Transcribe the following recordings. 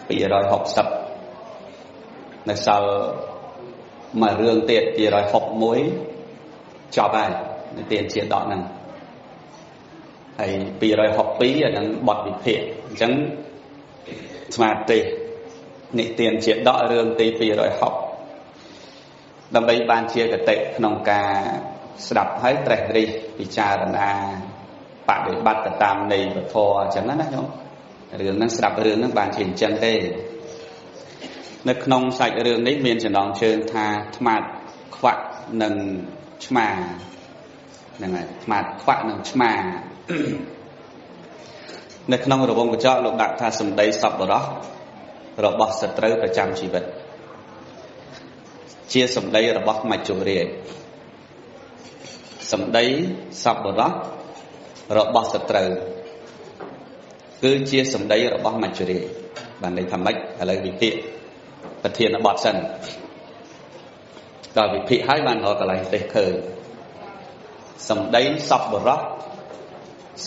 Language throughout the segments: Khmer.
260នៅសល់មួយរឿងទៀត261ចប់ហើយនិទានជាដកហ្នឹងហើយ262អាហ្នឹងបទវិភាគអញ្ចឹងស្មារតីនិទានជាដករឿងទី260ដើម្បីបានជាកតិក្នុងការស្ដាប់ហើយត្រេះរិះពិចារណាបដិបត្តិតាមន័យពធអញ្ចឹងណាញោមរឿងហ្នឹងស្ដាប់រឿងហ្នឹងបានជាអញ្ចឹងទេនៅក្នុងសាច់រឿងនេះមានចំណងជើងថាថ្មាតខ្វាក់និងឆ្មាហ្នឹងហើយថ្មាតខ្វាក់និងឆ្មានៅក្នុងរង្វង់កញ្ចក់លោកដាក់ថាសម្ដីសប្បុរសរបស់សត្រូវប្រចាំជីវិតជាសម្ដីរបស់មច្ចុរាជសម្ដីសប្បុរសរបស់សត្រូវគឺជាសម្ដីរបស់មច្ចុរាជបានន័យថាម៉េចឥឡូវវិភាគប្រធានបទសិនដល់វិភាគហើយបានរកកន្លែងទេសឃើញសម្ដីសប្បុរស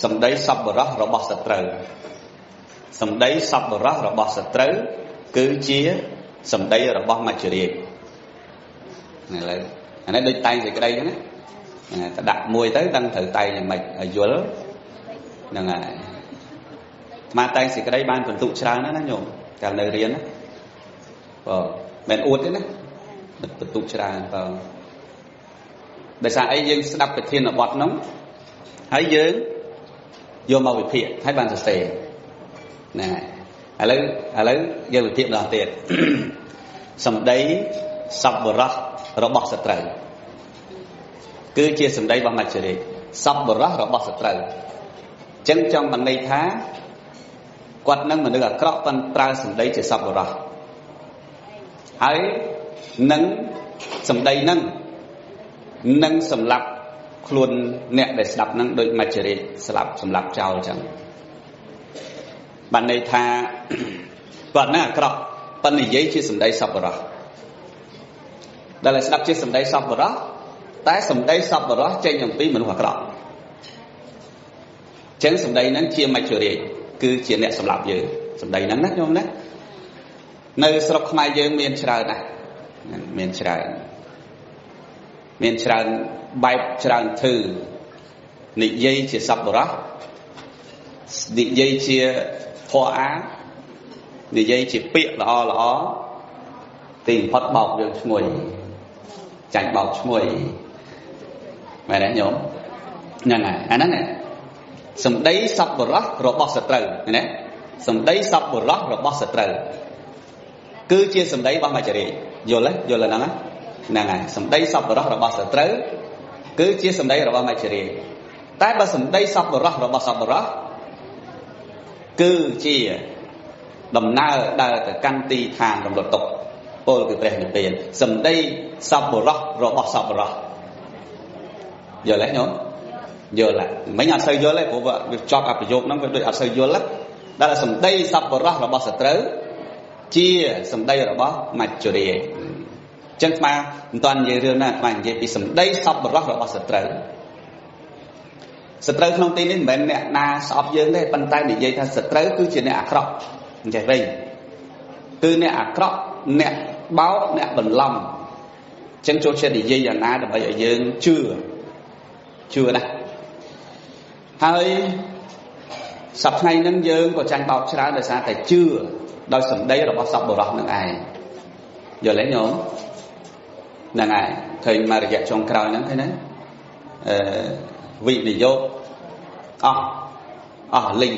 សម្ដីសប្បុរសរបស់សត្រូវសម្ដីសប្បុរសរបស់សត្រូវគឺជាសម្ដីរបស់មច្ចុរាជឥឡូវអានេះដូចតែងសេចក្តីចឹងណាតែដាក់មួយទៅដឹងត្រូវតែងយ៉ាងម៉េចឲ្យយល់ហ្នឹងហើយអាត្មាតែងសេចក្តីបានបន្ទុកច្រើនណាស់ណាញោមកាលនៅរៀនណាបើមិនអួតទេណាបន្ទុកច្រើនបើដោយសារអីយើងស្ដាប់ប្រធានបទហ្នឹងហើយយើងយកមកវិភាគហើយបានសរសេរណាឥឡូវយើងវិភាគម្ដងទៀតសម្ដីសប្បុរសរបស់សត្រូវគឺជាសម្ដីរបស់មច្ចុរាជសប្បុរសរបស់សត្រូវអញ្ចឹងចង់បានន័យថាគាត់នឹងមនុស្សអាក្រក់ប៉ុន្តែប្រើសម្ដីជាសប្បុរសហើយនឹងសម្ដីនឹងនឹងសម្លាប់ខ្លួនអ្នកដែលស្ដាប់នឹងដូចមច្ចុរាជស្លាប់សម្លាប់ចោលអញ្ចឹងបានន័យថាគាត់នឹងអាក្រក់ប៉ុន្តែនិយាយជាសម្ដីសប្បុរសដែលស្ដាប់ជាសម្ដីសប្បុរសតែសម្ដីសប្បុរសចេញអំពីមនុស្សអាក្រក់អញ្ចឹងសម្ដីហ្នឹងជាមច្ចុរាជគឺជាអ្នកសម្លាប់យើងសម្ដីហ្នឹងណាញោមណានៅស្រុកខ្មែរយើងមានច្រើនណាស់មានច្រើនបែបច្រើនធឺនិយាយជាសប្បុរសនិយាយជាធម៌អានិយាយជាពាក្យល្អល្អទីបំផុតបោកយើងឈ្ងុយចាញ់បោកឈ្ងុយមែនទេញោមហ្នឹងហើយអាហ្នឹងសម្ដីសប្បុរសរបស់សត្រូវណាសម្ដីសប្បុរសរបស់សត្រូវគឺជាសម្ដីរបស់មច្ចុរាជយល់ទេយល់ហ្នឹងហ្នឹងហើយសម្ដីសប្បុរសរបស់សត្រូវគឺជាសម្ដីរបស់មច្ចុរាជតែបើសម្ដីសប្បុរសរបស់សប្បុរសគឺជាដំណើរដើរទៅកាន់ទីឋានរំលត់ទុក្ខពលគឺព្រះនិព្វានសម្ដីសប្បុរសរបស់សប្បុរសយល់ទេញោមយល់ហើយមិញអត់សូវយល់ទេព្រោះវាចប់អប្រយោគហ្នឹងវាដូចអត់សូវយល់ដែលសម្ដីសប្បុរសរបស់សត្រូវជាសម្ដីរបស់មច្ចុរាជអញ្ចឹងអាត្មាមិនទាន់និយាយរឿងណាអាត្មានិយាយពីសម្ដីសប្បុរសរបស់សត្រូវសត្រូវក្នុងទីនេះមិនមែនអ្នកណាស្អប់យើងទេប៉ុន្តែនិយាយថាសត្រូវគឺជាអ្នកអាក្រក់អញ្ចេះវិញគឺអ្នកអាក្រក់អ្នកបោកអ្នកបន្លំអញ្ចឹងចូលចិត្តនិយាយយ៉ាងណាដើម្បីឲ្យយើងជឿជឿណាហើយសប្តាហ៍ថ្ងៃហ្នឹងយើងក៏ចាញ់បោកច្រើនដោយសារតែជឿដោយសម្ដីរបស់សប្បុរសនឹងឯងយល់ទេញោមហ្នឹងហើយឃើញមករយៈចុងក្រោយហ្នឹងឃើញទេអឺវិនិយោគអស់លីង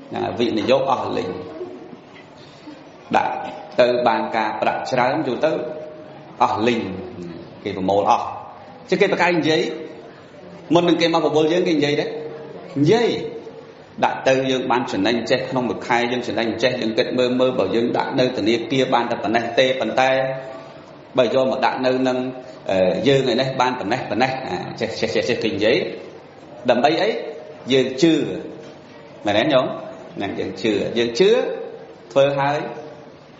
ហ្នឹងហើយវិនិយោគអស់លីងដាក់ទៅបានការប្រាក់ច្រើនយូរទៅអស់លីងគេប្រមូលអស់ជាគេប្រកែកនិយាយមុននឹងគេមកប្រមូលយើងគេនិយាយដែរនិយាយដាក់ទៅយើងបានចំណេញចេះក្នុងមួយខែយើងចំណេញចេះយើងគិតមើលបើយើងដាក់នៅធនាគារបានតែប៉ុណ្ណេះទេប៉ុន្តែបើយកមកដាក់នៅនឹងយើងឯនេះបានប៉ុណ្ណេះចេះគេនិយាយដើម្បីអីយើងជឿមែនទេញោមហ្នឹងយើងជឿធ្វើហើយ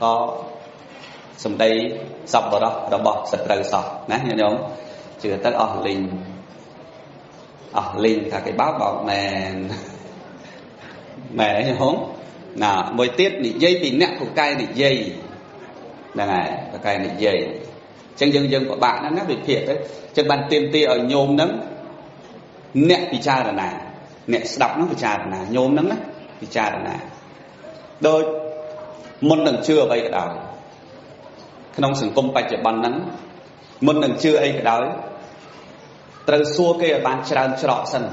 ក៏សម្ដីសប្បុរសរបស់សត្រូវសោះណាញោមជឿទៅអស់លីងថាគេបោកមែនមែនទេញោម ណាមួយទៀតនិយាយពីអ្នកពូកែនិយាយហ្នឹងហើយពូកែនិយាយអញ្ចឹងយើងពិបាកណាស់ណាវិភាគទៅអញ្ចឹងបានទាមទារឲ្យញោមហ្នឹងអ្នកពិចារណាអ្នកស្ដាប់ហ្នឹងពិចារណាញោមហ្នឹងណាពិចារណាដូចមុននឹងជឿអ្វីក៏ដោយក្នុងសង្គមបច្ចុប្បន្នហ្នឹងមុននឹងជឿអីក៏ដោយត្រូវសួរគេឲ្យបានច្រើនច្រកសិន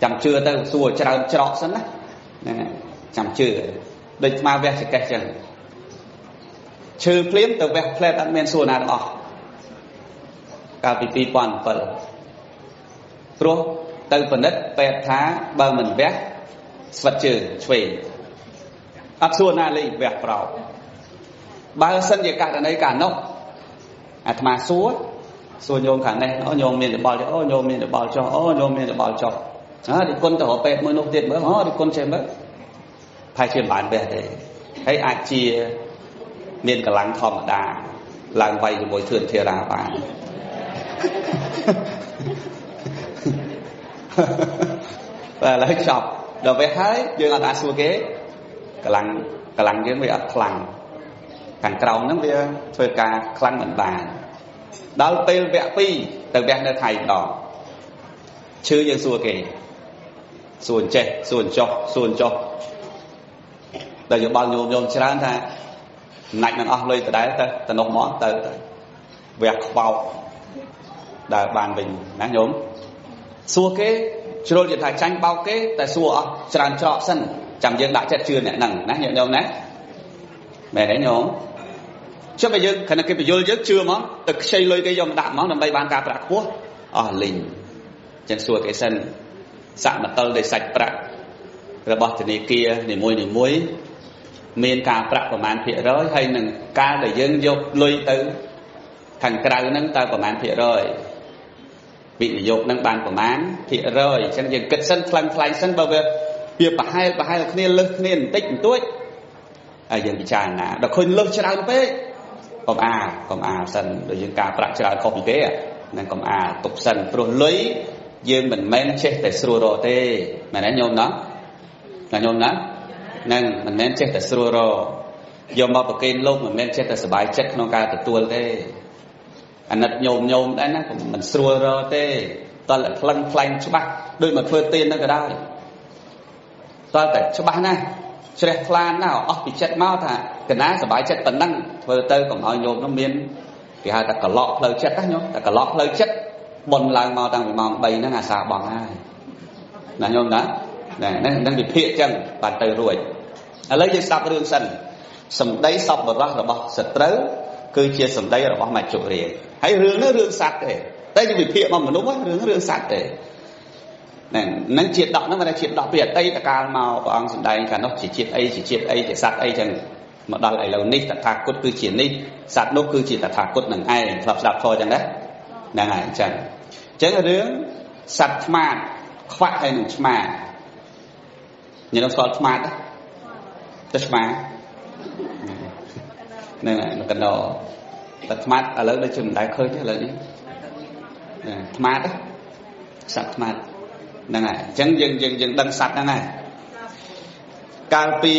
ចាំជឿទៅសួរច្រើនច្រកសិនណាហ្នឹងចាំជឿដូចស្មាវះចកេះចឹងឈឺភ្លាមទៅវះផ្លែតអត់មានសួរណាទាំងអស់កាលពី2007ព្រោះទៅពិនិត្យពេទ្យថាបើមិនវះស្វិតជើងឆ្វេងអត់សួរណាលេងវះប្រោបបើសិនជាករណីកាលនោះអាត្មាសួរញោមខាងនេះអូញោមមានយោបល់អូញោមមានយោបល់ចុះអូញោមមានយោបល់ចុះអើរិគុណទៅរកពេទ្យមួយនោះទៀតមើលអូរិគុណចេះមើលប្រហែលជាមិនបានវះទេហើយអាចជាមានកម្លាំងធម្មតាឡើងវាយជាមួយធឿនធារាបានបាទឥឡូវចប់ដល់ពេលហើយយើងអត់អាចសួរគេកម្លាំងយើងវាអត់ខ្លាំងខាងក្រោមហ្នឹងវាធ្វើការខ្លាំងមិនបានដល់ពេលវគ្គ2ទៅវគ្គនៅថៃម្ដងឈឺយើងសួរគេសួរចេះសួរចុះសួរចុះដល់យោបល់ញោមច្រើនថាណាច់នឹងអស់លុយដដែលទៅទៅនោះមកទៅវគ្គខ្វោកដើរបានវិញណាញោមសួរគេជ្រុលជាថាចាញ់បោកគេតែសួរអស់ច្រើនច្រកសិនចាំយើងដាក់ចិត្តជឿអ្នកហ្នឹងណាញោមណាមែនទេញោមចុះបើយើងគ្រាន់តែគេបញ្យល់យើងជឿហ្មងទៅខ្ចីលុយគេយកមកដាក់ហ្មងដើម្បីបានការប្រាក់ខ្ពស់អស់លីងចឹងសួរគេសិនសមតុលនៃសាច់ប្រាក់របស់ធនាគារនីមួយនីមួយមានការប្រាក់ប្រមាណភាគរយហើយនឹងការដែលយើងយកលុយទៅខាងក្រៅហ្នឹងតើប្រមាណភាគរយវិនិយោគហ្នឹងបានប្រមាណភាគរយអញ្ចឹងយើងគិតសិនថ្លឹងថ្លែងសិនបើវាប្រហែលគ្នាលើសគ្នាបន្តិចបន្តួចហើយយើងពិចារណាដល់ឃើញលើសច្រើនពេកកុំអាសិនដូចយើងការប្រាក់ច្រើនខុសពីគេហ្នឹងកុំអាទុកសិនព្រោះលុយយើងមិនមែនចេះតែស្រួលរកទេមែនទេញោមណាណាញោមណាហ្នឹងមិនមែនចេះតែស្រួលរកយកមកប្រគេនលោកមិនមែនចេះតែសប្បាយចិត្តក្នុងការទទួលទេអាណិតញោមដែរណាមិនស្រួលរកទេតើថ្លឹងថ្លែងច្បាស់ដូចមកធ្វើទានហ្នឹងក៏ដោយតើតែច្បាស់ណាស់ជ្រះថ្លាណាស់អស់ពីចិត្តមកថាកណាសប្បាយចិត្តប៉ុណ្ណឹងធ្វើទៅកុំឲ្យញោមនោះមានគេហៅថាកឡក់ផ្លូវចិត្តណាញោមតែកឡក់ផ្លូវចិត្តបុណ្យឡើងមកតាំងពីម៉ោង3ហ្នឹងអាសាបងហើយណាញោមណាហ្នឹងវិភាគចឹងបានទៅរួចឥឡូវយើងស្ដាប់រឿងសិនសម្ដីសពបរោះរបស់សត្រូវគឺជាសម្ដីរបស់មច្ចុរាជហើយរឿងនេះរឿងសត្វទេតែយើងវិភាគមកមនុស្សរឿងសត្វទេហ្នឹងជាដកហ្នឹងមិនថាជាដកពីអតីតកាលមកព្រះអង្គសម្ដែងកាលនោះជាជាតិអីជាជាតិអីជាសត្វអីចឹងមកដល់ឥឡូវនេះតថាគតគឺជានេះសត្វនោះគឺជាតថាគតនឹងឯងធ្លាប់ស្ដាប់ធម៌ចឹងណាហ្នឹងហើយអញ្ចឹងរឿងសត្វឆ្មាតខ្វាក់ហើយនឹងឆ្មាញោមស្គាល់ឆ្មាតទៅឆ្មាហ្នឹងហើយកណ្ដោតែឆ្មាតឥឡូវដូចជាមិនដែលឃើញទេឥឡូវនេះឆ្មាតសត្វឆ្មាតហ្នឹងហើយអញ្ចឹងយើងដឹងសត្វហ្នឹងហើយកាលពី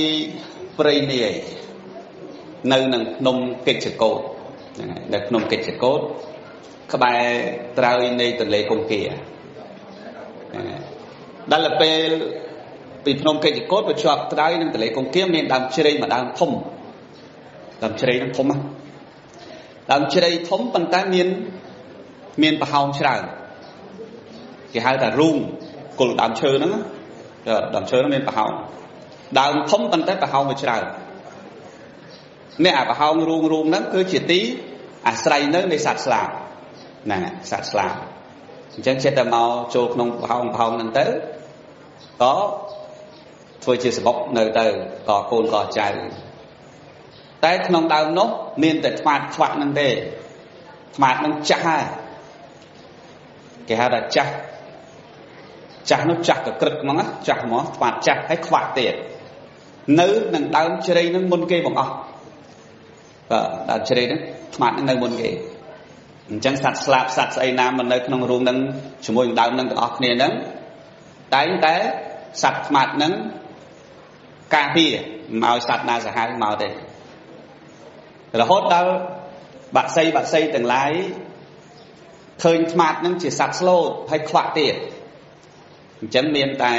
ព្រៃនាយនៅនឹងភ្នំកិច្ចកោតហ្នឹងហើយនៅភ្នំកិច្ចកោតក្បែរត្រើយនៃទន្លេគង្គាហ្នឹងហើយដល់ពេលពីភ្នំកិច្ចកោតទៅជាប់ត្រើយនឹងទន្លេគង្គាមានដើមជ្រៃមួយដើមធំដើមជ្រៃហ្នឹងធំណាស់ដើមជ្រៃធំប៉ុន្តែមានប្រហោងច្រើនគេហៅថារូងគល់ដើមឈើហ្នឹងដើមឈើហ្នឹងមានប្រហោងដើមធំប៉ុន្តែប្រហោងវាច្រើននេះអាប្រហោងរូងហ្នឹងគឺជាទីអាស្រ័យនៅនៃសត្វស្លាបហ្នឹងសត្វស្លាបអញ្ចឹងចេះតែមកចូលក្នុងប្រហោងហ្នឹងទៅក៏ធ្វើជាសបុកនៅទៅក៏កូនក៏ចៅតែក្នុងដើមនោះមានតែថ្មាតខ្វាក់ហ្នឹងទេថ្មាតហ្នឹងចាស់ហើយគេហៅថាចាស់ចាស់នោះចាស់កក្រឹកហ្មងណាចាស់ហ្មងថ្មាតចាស់ហើយខ្វាក់ទៀតនៅនឹងដើមជ្រៃហ្នឹងមុនគេបង្អស់បាទដើមជ្រៃហ្នឹងថ្មាតហ្នឹងនៅមុនគេអញ្ចឹងសត្វស្លាបសត្វស្អីណាមិននៅក្នុងរូងហ្នឹងជាមួយនឹងដើមហ្នឹងទាំងអស់គ្នាហ្នឹងតែងតែសត្វថ្មាតហ្នឹង ការពារមិនឲ្យសត្វណាសាហាវមកទេរហូតដល់បាក់សីបាក់សីទាំងឡាយឃើញថ្មាតនឹងជាសត្វស្លូតហើយខ្វាក់ទៀតអញ្ចឹងមានតែ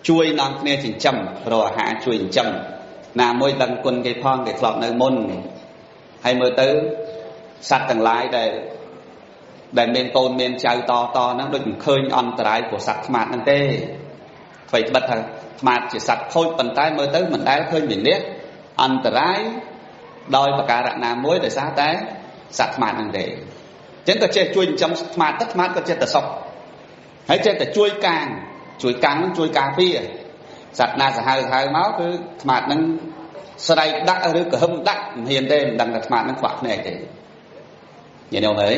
ជួយនាំគ្នាចិញ្ចឹមរកអាហារជួយចិញ្ចឹមណាមួយដឹងគុណគេផងគេធ្លាប់នៅមុនហើយមើលទៅសត្វទាំងឡាយដែលមានកូនមានចៅតតហ្នឹងដូចមិនឃើញអន្តរាយព្រោះសត្វថ្មាតហ្នឹងទេអ្វីត្បិតថាថ្មាតជាសត្វខូចប៉ុន្តែមើលទៅមិនដែលឃើញវិនាសអន្តរាយដោយប្រការណាមួយដោយសារតែសត្វថ្មាតហ្នឹងទេអញ្ចឹងក៏ចេះជួយចិញ្ចឹមថ្មាតទៅថ្មាតក៏ចេះតែសុខហើយចេះតែជួយកាងជួយកាងហ្នឹងជួយការពារសត្វណាសាហាវសាហាវមកគឺថ្មាតហ្នឹងស្រែកដាក់ឬក៏ហឹមដាក់មិនហ៊ានទេមិនដឹងថាថ្មាតហ្នឹងខ្វាក់ភ្នែកទេញាតិញោមអើយ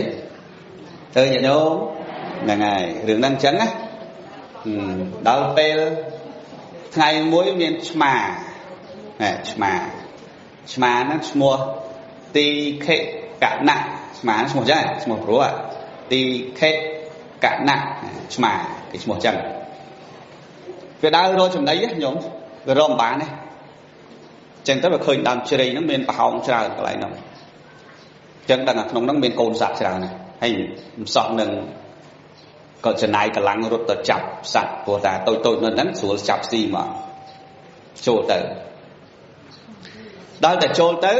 ទៅញាតិញោមហ្នឹងហើយរឿងហ្នឹងអញ្ចឹងណាដល់ពេលថ្ងៃមួយមានឆ្មាឆ្មាឆ្មាហ្នឹងឈ្មោះទីខិកណៈឆ្មាឈ្មោះចឹងឈ្មោះព្រោះទីខិកណៈឆ្មាគេឈ្មោះចឹងវាដើររកចំណីញោមវារកមិនបានទេចឹងទៅវាឃើញដើមជ្រៃហ្នឹងមានប្រហោងច្រើនកន្លែងហ្នឹងចឹងដឹងថាក្នុងហ្នឹងមានកូនសត្វច្រើនណាស់ហើយមិនសោះនឹងក៏ចំណាយកម្លាំងរត់ទៅចាប់សត្វព្រោះតែតូចតូចនៅហ្នឹងស្រួលចាប់ស៊ីមកចូលទៅដល់តែចូលទៅ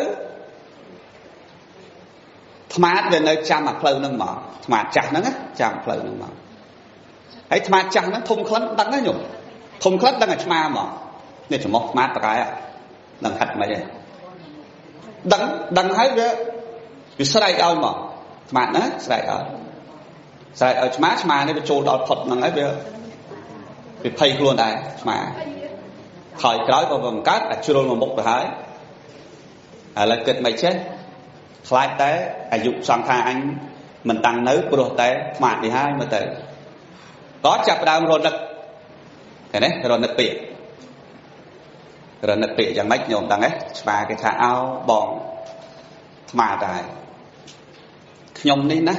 ថ្មាតវានៅចាំអាផ្លូវហ្នឹងមកថ្មាតចាស់ហ្នឹងចាំផ្លូវហ្នឹងមកហើយថ្មាតចាស់ហ្នឹងធំក្លិនដឹងណាញោមធំក្លិនដឹងអាឆ្មាមកនេះច្រមុះថ្មាតបកែដឹងហាត់មិនទេដឹងដឹងហើយវាស្រែកឲ្យមកថ្មាតហ្នឹងស្រែកឲ្យស្រែកឲ្យឆ្មាឆ្មានេះវាចូលដល់ផុតហ្នឹងហើយវាភ័យខ្លួនដែរឆ្មាថយក្រោយក៏វាមិនកើតតែជ្រុលមកមុខទៅហើយឥឡូវគិតមិនចេះខ្លាចតែអាយុសង្ខារអញមិនតាំងនៅព្រោះតែថ្មាតនេះហើយមើលទៅក៏ចាប់ដើមរនឹកឃើញទេរនឹកពាក្យរនឹកពាក្យយ៉ាងម៉េចញោមដឹងទេឆ្មាគេថាអោបងថ្មាតហើយខ្ញុំនេះណា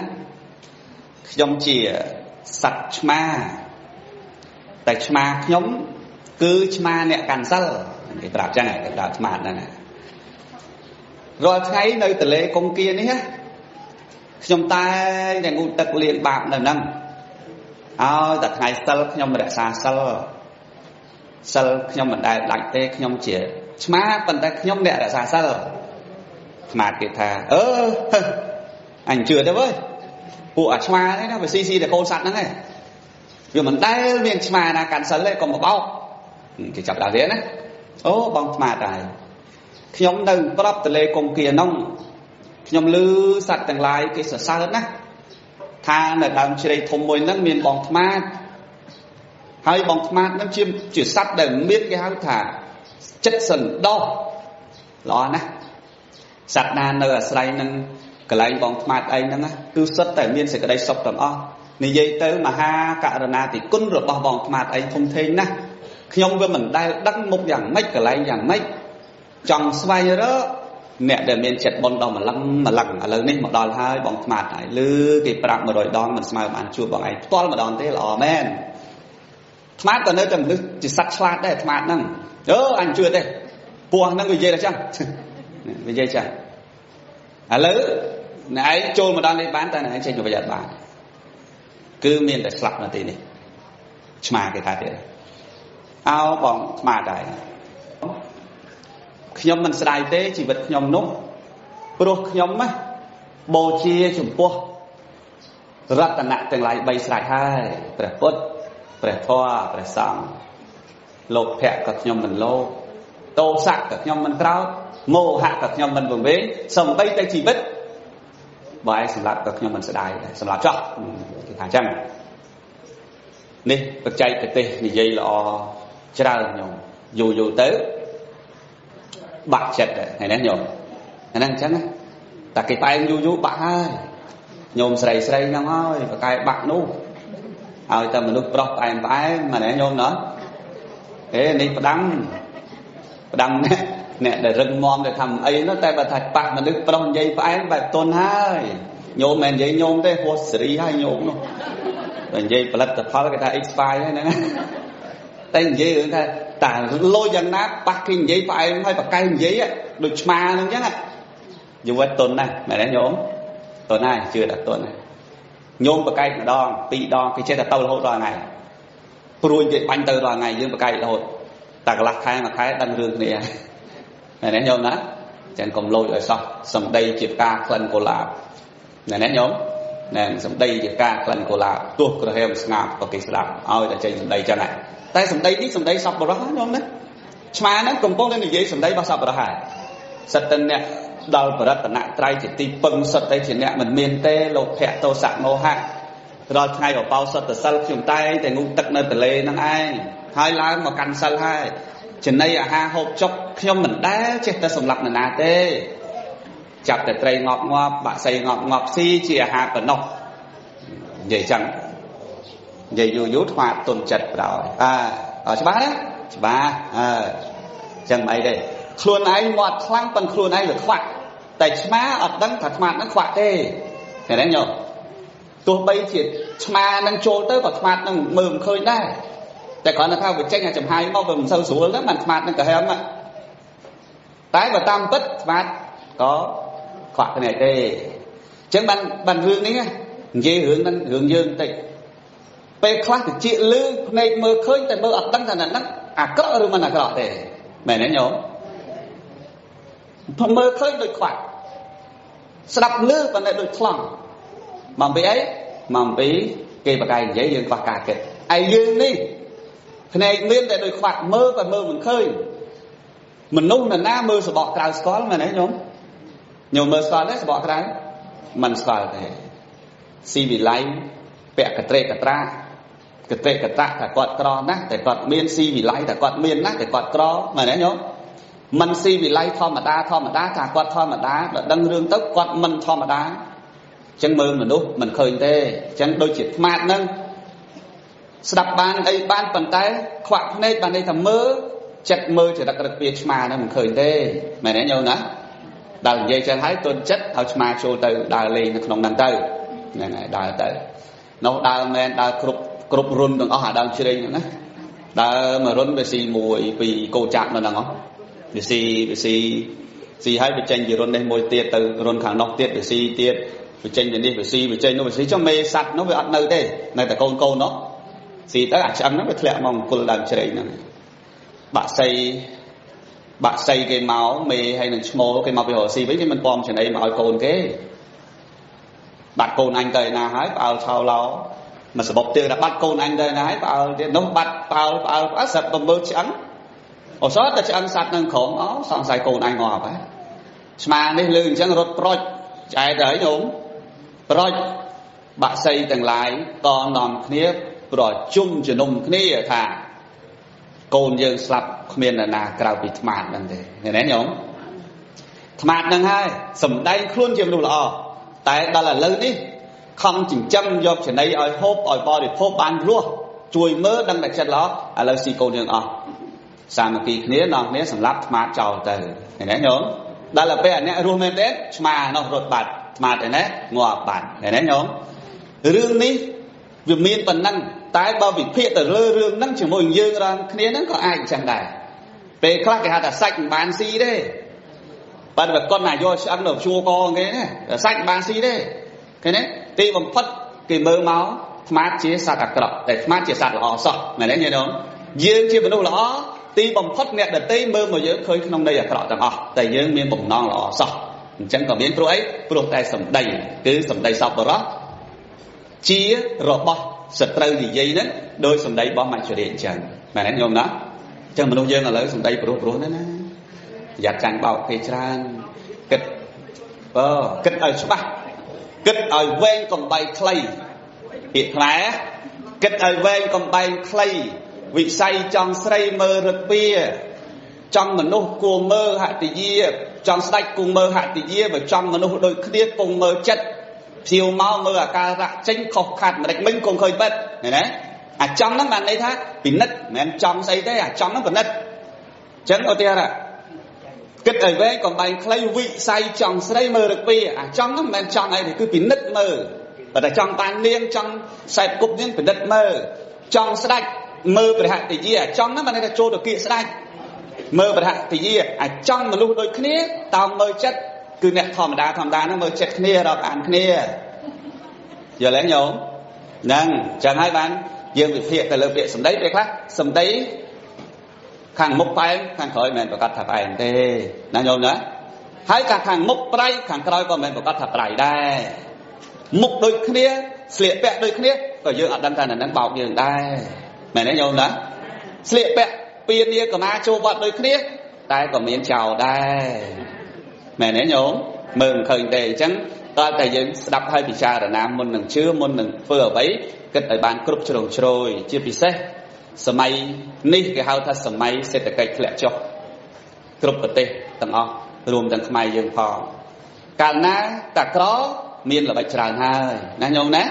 ខ្ញុំជាសត្វឆ្មាតែឆ្មាខ្ញុំគឺឆ្មាអ្នកកាន់សិលគេប្រាប់ចឹងគេប្រាប់ឆ្មាហ្នឹងណារាល់ថ្ងៃនៅទលេកុងគានេះខ្ញុំតែងតែងូតទឹកលាងបាបនៅហ្នឹងឲ្យតែថ្ងៃសិលខ្ញុំរក្សាសិលសិលខ្ញុំមិនដែលដាច់ទេខ្ញុំជាឆ្មាប៉ុន្តែខ្ញុំអ្នករក្សាសិលឆ្មាគេថាអឺអញជឿទេវើយពួកអាឆ្មានេះណាវាស៊ីស៊ីតែកូនសត្វហ្នឹងឯងវាមិនដែលមានឆ្មាណាកាន់សិលទេកុំមកបោកគេចាប់ដល់ទៀតណាអូបងឆ្មាដែរខ្ញុំនៅប្របទលេកុងគានោះខ្ញុំឮសត្វទាំងឡាយគេសរសើរណាស់ថានៅដើមជ្រៃធំមួយហ្នឹងមានបងថ្មាតហើយបងថ្មាតហ្នឹងជាសត្វដែលមានគេហៅថាចិត្តសន្តោសល្អណាស់សត្វណានៅអាស្រ័យនឹងកន្លែងបងថ្មាតឯងហ្នឹងគឺសុទ្ធតែមានសេចក្តីសុខទាំងអស់និយាយទៅមហាករុណាធិគុណរបស់បងថ្មាតឯងធំធេងណាស់ខ្ញុំវាមិនដែលដឹងមុខយ៉ាងម៉េចកន្លែងយ៉ាងម៉េចចង់ស្វែងរកអ្នកដែលមានចិត្តបុណ្យដល់ម្លឹងម្លឹងឥឡូវនេះមកដល់ហើយបងថ្មាតហើយឮគេប្រាប់100ដងមិនស្មើបានជួបបងឯងផ្ទាល់ម្ដងទេល្អមែនថ្មាតក៏នៅតែមនុស្សជាសត្វឆ្លាតដែរថ្មាតហ្នឹងអឺអញជឿទេពោះហ្នឹងវានិយាយតែចឹងវានិយាយចឹងឥឡូវអ្នកឯងចូលមកដល់នេះបានតែអ្នកឯងចេញទៅប្រយ័ត្នបានគឺមានតែស្លាប់នៅទីនេះឆ្មាគេថាទៀតអោបងថ្មាតដែរខ្ញុំមិនស្ដាយទេជីវិតខ្ញុំនោះព្រោះខ្ញុំណាបូជាចំពោះរតនៈទាំងឡាយ3ស្រេចហើយព្រះពុទ្ធព្រះធម៌ព្រះសង្ឃលោភៈក៏ខ្ញុំមិនលោភទោសៈក៏ខ្ញុំមិនក្រោធមោហៈក៏ខ្ញុំមិនវង្វេងសំបីតែជីវិតបើឯងសម្លាប់ក៏ខ្ញុំមិនស្ដាយដែរសម្លាប់ចោះគេថាអញ្ចឹងនេះបច្ចេកទេសនិយាយល្អច្រើនខ្ញុំយូរយូរទៅបាក់ចិត្តថ្ងៃនេះញោមហ្នឹងអញ្ចឹងតែគេផ្អែមយូរយូរបាក់ហើយញោមស្រីស្រីហ្នឹងហើយបកែបាក់នោះឲ្យតែមនុស្សប្រុសផ្អែមផ្អែមមែនទេញោមណោះអេនេះផ្ដាំផ្ដាំអ្នកដែលរឹងមាំដែលធ្វើអីនោះតែបើថាប៉ះមនុស្សប្រុសនិយាយផ្អែមបែបទន់ហើយញោមមិននិយាយញោមទេហួសសេរីហើយញោមនោះបើនិយាយផលិតផលគេថា expire ហើយហ្នឹងតែនិយាយរឿងថា តែលោយ៉ាងណាប៉ះគេនិយាយផ្អែមហើយបកែនិយាយដូចឆ្មាហ្នឹងចឹងយុវតុនណាស់មែនទេញោមតុនហើយជឿថាតុនណាញោមបកែកម្ដងពីរដងគេចេះតែទៅរហូតដល់ថ្ងៃព្រួយគេបាញ់ទៅដល់ថ្ងៃយើងបកែរហូតតែកន្លះខែមួយខែដឹងរឿងគ្នាមែនទេញោមណាចឹងកុំលោចឲ្យសោះសម្ដីជាផ្កាក្លិនកុលាបមែនទេញោមណែសម្ដីជាការក្លិនកុលាបទោះក្រហមស្ងាប់ក៏គេស្ដាប់ឲ្យតែចេញសម្ដីចឹងហើយតែសម្ដីនេះសម្ដីសប្បុរសញោមណាឆ្មាហ្នឹងកំពុងតែនិយាយសម្ដីរបស់សប្បុរសហើយសិតតែអ្នកដល់បរតនត្រ័យជាទីពឹងសិតតែជាអ្នកមិនមានទេលោភៈទោសៈមោហៈរាល់ថ្ងៃបោសុទ្ធសិលខ្ញុំតែងតែងូតទឹកនៅទលេហ្នឹងឯងហើយឡើងមកកាន់សិលហើយចំណីអាហារហូបចុកខ្ញុំមិនដែលចេះតែសម្លាប់នរណាទេចាប់តែត្រីងាប់ងាប់បាក់សីងាប់ងាប់ស៊ីជាអាហារប៉ុណ្ណោះនិយាយចឹងនិយាយយូរយូរថ្មទុនចិត្តប្រោយអើច្បាស់ណាច្បាស់អើចឹងមិនអីទេខ្លួនឯងមាត់ខ្លាំងប៉ុនខ្លួនឯងវាខ្វាក់តែឆ្មាអត់ដឹងថាឆ្មានឹងខ្វាក់ទេឃើញទេញោមទោះបីជាឆ្មានឹងចូលទៅក៏ឆ្មានឹងមើលមិនឃើញដែរតែគ្រាន់តែថាវាចេញអាចំហាយមកវាមិនសូវស្រួលហ្នឹងបានឆ្មានឹងក្រហមតែបើតាមពិតឆ្មាក៏ខ្វាក់គ្នាទេអញ្ចឹងបានរឿងនេះនិយាយរឿងហ្នឹងរឿងយើងបន្តិចពេលខ្លះតិចលឺភ្នែកមើលឃើញតែមើលអត់ដឹងថាហ្នឹងអាក្រក់ឬមិនអាក្រក់ទេមែនទេញោមមើលឃើញដូចខ្វាក់ស្ដាប់លឺប៉ុន្តែដូចខ្លងមកពីអីមកពីគេបកាយនិយាយយើងខ្វះការគិតឯយើងនេះភ្នែកមានតែដូចខ្វាក់មើលក៏មើលមិនឃើញមនុស្សនរណាមើលសបកក្រៅស្គាល់មែនទេញោមញោមមើលស្គាល់ទេសបកក្រៅមិនស្គាល់ទេស៊ីវិល័យពាក់កត្រេកត្រាកត្រេកត្រាថាគាត់ក្រណាស់តែគាត់មានស៊ីវិល័យថាគាត់មានណាស់តែគាត់ក្រមែនទេញោមមិនស៊ីវិល័យធម្មតាធម្មតាថាគាត់ធម្មតាដល់ដឹងរឿងទៅគាត់មិនធម្មតាអញ្ចឹងមើលមនុស្សមិនឃើញទេអញ្ចឹងដូចជាថ្មាតហ្នឹងស្ដាប់បានអីបានប៉ុន្តែខ្វាក់ភ្នែកបានន័យថាមើលចិត្តមើលចរិតរឹកពីឆ្មាហ្នឹងមិនឃើញទេមែនទេញោមណាដល់និយាយចឹងហើយទុនចិត្តឲ្យឆ្មាចូលទៅដើរលេងនៅក្នុងហ្នឹងទៅហ្នឹងហើយដើរទៅនោះដើរមែនដើរគ្រប់រុនទាំងអស់អាដើមជ្រេងហ្នឹងណាដើរមួយរុនវាស៊ី1 2កោចាក់នៅហ្នឹងហ៎វាស៊ីវាស៊ីស៊ីហើយវាចេញពីរុននេះមួយទៀតទៅរុនខាងនោះទៀតវាស៊ីទៀតវាចេញពីនេះវាស៊ីវាចេញនោះវាស៊ីចុះមេសัตว์នោះវាអត់នៅទេនៅតែកូននោះស៊ីទៅអាឆ្អឹងហ្នឹងវាធ្លាក់មកអង្គុលដើមជ្រេងហ្នឹងបាក់សីគេមកមេហើយនឹងឈ្មោលគេមកពីរកស៊ីវិញគេមិនពំចំណីមកឲ្យកូនគេបាត់កូនអញទៅឯណាហើយផ្អើលឆោឡោមកសបុកទៀតថាបាត់កូនអញទៅឯណាហើយផ្អើលទៀតនោះបាត់ផ្អើលផ្អើលផ្អើលស្រាប់តែមើលឆ្អឹងអូសតែឆ្អឹងសัตว์នឹងក្រោមអូសង្ស័យកូនអញងាប់ហើយឆ្មានេះលឺអញ្ចឹងរត់ប្រុចឆ្អែតហើយញោមប្រុចបាក់សីទាំងឡាយតនាំគ្នាប្រជុំជំនុំគ្នាថាកូនយើងស្លាប់គ្មាននរណាក្រៅពីថ្មាតហ្នឹងទេឃើញទេញោមថ្មាតហ្នឹងហើយសំដែងខ្លួនជាមនុស្សល្អតែដល់ឥឡូវនេះខំចិញ្ចឹមយកចំណីឲ្យហូបឲ្យបរិភោគបានរស់ជួយមើលដឹងតែចិត្តល្អឥឡូវស៊ីកូនយើងអស់សាមគ្គីគ្នានាំគ្នាសម្លាប់ថ្មាតចោលទៅឃើញទេញោមដល់ទៅពេលអាអ្នករស់មែនទេឆ្មានោះរត់បាត់ថ្មាតឯនេះងាប់បាត់ឃើញទេញោមរឿងនេះវាមានប៉ុណ្ណឹងតែបើវិភាគទៅលើរឿងហ្នឹងជាមួយយើងរាល់គ្នាហ្នឹងក៏អាចអញ្ចឹងដែរពេលខ្លះគេហៅថាសាច់មិនបានស៊ីទេបើបើគាត់ណាយកឆ្អឹងទៅជួកគេណាសាច់មិនបានស៊ីទេឃើញទេទីបំផុតគេមើលមកថ្មាតជាសត្វអាក្រក់តែថ្មាតជាសត្វល្អសោះមែនទេញោមយើងជាមនុស្សល្អទីបំផុតអ្នកដទៃមើលមកយើងឃើញក្នុងន័យអាក្រក់ទាំងអស់តែយើងមានបំណងល្អសោះអញ្ចឹងក៏មានព្រោះអីព្រោះតែសម្ដីគឺសម្ដីសប្បុរសជារបស់សត្រូវនិយាយហ្នឹងដោយសម្ដីរបស់មច្ចរាជអញ្ចឹងមែនទេញោមណាអញ្ចឹងមនុស្សយើងឥឡូវសម្ដីព្រោះណាស់ណាប្រយ័ត្នចាញ់បោកគេច្រើនគិតបើគិតឲ្យច្បាស់គិតឲ្យវែងកំបែងខ្លីពាក្យខ្មែរគិតឲ្យវែងកំបែងខ្លីវិស័យចង់ស្រីមើលរឹកពីចង់មនុស្សគួរមើលហតិយាចង់ស្ដេចគង់មើលហតិយាបើចង់មនុស្សដូចគ្នាគង់មើលចិត្តភៀវមកមើលអាការៈចេញខុសខាត់ម្ដេចមិញគង់ឃើញបិទឃើញទេអាចង់ហ្នឹងបានន័យថាពិនិត្យមិនមែនចង់ស្អីទេអាចង់ហ្នឹងពិនិត្យអញ្ចឹងឧទាហរណ៍គិតឲ្យវែងកំបែងខ្លីវិស័យចង់ស្រីមើលរឹកពីអាចង់ហ្នឹងមិនមែនចង់អីទេគឺពិនិត្យមើលបើតែចង់បាននាងចង់ខ្សែគប់នាងពិនិត្យមើលចង់ស្ដេច មើលព្រះហតិយាអាចង់ហ្នឹងបានថាចូលទៅគៀកស្ដេចមើលព្រះហតិយាអាចង់មនុស្សដូចគ្នាតោងមើលចិត្តគឺអ្នកធម្មតាធម្មតាហ្នឹងមើលចិត្តគ្នារាប់អានគ្នាយល់ទេញោមហ្នឹងចឹងហើយបានយើងវិភាគទៅលើពាក្យសម្ដីពេលខ្លះសម្ដីខាងមុខផ្អែមខាងក្រោយមិនមែនប្រកាសថាផ្អែមទេណាញោមណាហើយកាខាងមុខប្រៃខាងក្រោយក៏មិនមែនប្រកាសថាប្រៃដែរមុខដូចគ្នាស្លៀកពាក់ដូចគ្នាក៏យើងអត់ដឹងថានឹងបោកយើងដែរមែនទេញោមណាស្លៀកពាក់ពៀនាកមាចូលវត្តដូចគ្នាតែក៏មានចោលដែរមែនទេញោមមើលមិនឃើញទេអញ្ចឹងតើតែយើងស្ដាប់ហើយពិចារណាមុននឹងជឿមុននឹងធ្វើអ្វីគិតឲ្យបានគ្រប់ជ្រុងជ្រោយជាពិសេសសម័យនេះគេហៅថាសម័យសេដ្ឋកិច្ចធ្លាក់ចុះគ្រប់ប្រទេសទាំងអស់រួមទាំងខ្មែរយើងផងកាលណាតាក្រមានល្បិចច្រើនហើយណាញោមណា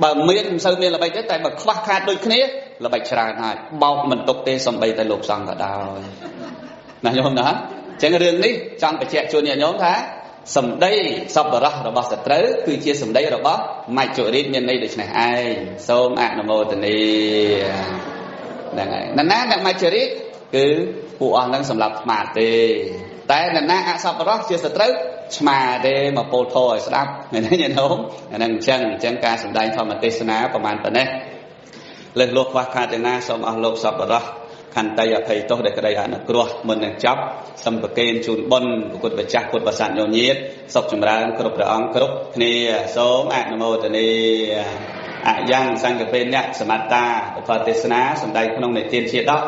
បើមានមិនសូវមានល្បិចទេតែបើខ្វះខាតដូចគ្នាល្បិចច្រើនហើយបោកមិនទុកទេសំបីតែលោកសង្ឃក៏ដោយណាញោមណាអញ្ចឹងរឿងនេះចង់បញ្ជាក់ជូនញាតិញោមថាសម្ដីសប្បុរសរបស់សត្រូវគឺជាសម្ដីរបស់មច្ចុរាជមានន័យដូចនេះឯងសូមអនុមោទនាហ្នឹងហើយណាណាអ្នកមច្ចុរាជគឺពួកអស់ហ្នឹងសម្រាប់ស្មាតទេតែនរណាអសប្បុរសជាសត្រូវឆ្មាទេមកពោលធរឲ្យស្ដាប់មែនទេញាតិញោមអាហ្នឹងអញ្ចឹងការសម្ដែងធម្មទេសនាប្រហែលប៉ុណ្ណេះលើសលោះខ្វះខាតយ៉ាងណាសូមអស់លោកសប្បុរសខន្តីអភ័យទោសដែលក្តីអនុគ្រោះមុននឹងចប់សូមប្រគេនជូនបុណ្យព្រះគុណម្ចាស់ពុទ្ធបរិស័ទញោមញាតសុខចម្រើនគ្រប់ព្រះអង្គគ្រប់គ្នាសូមអនុមោទនាអយ៉ាងសង្កពេនៈសមត្តាពធទេសនាសម្ដែងក្នុងនិទានជាដក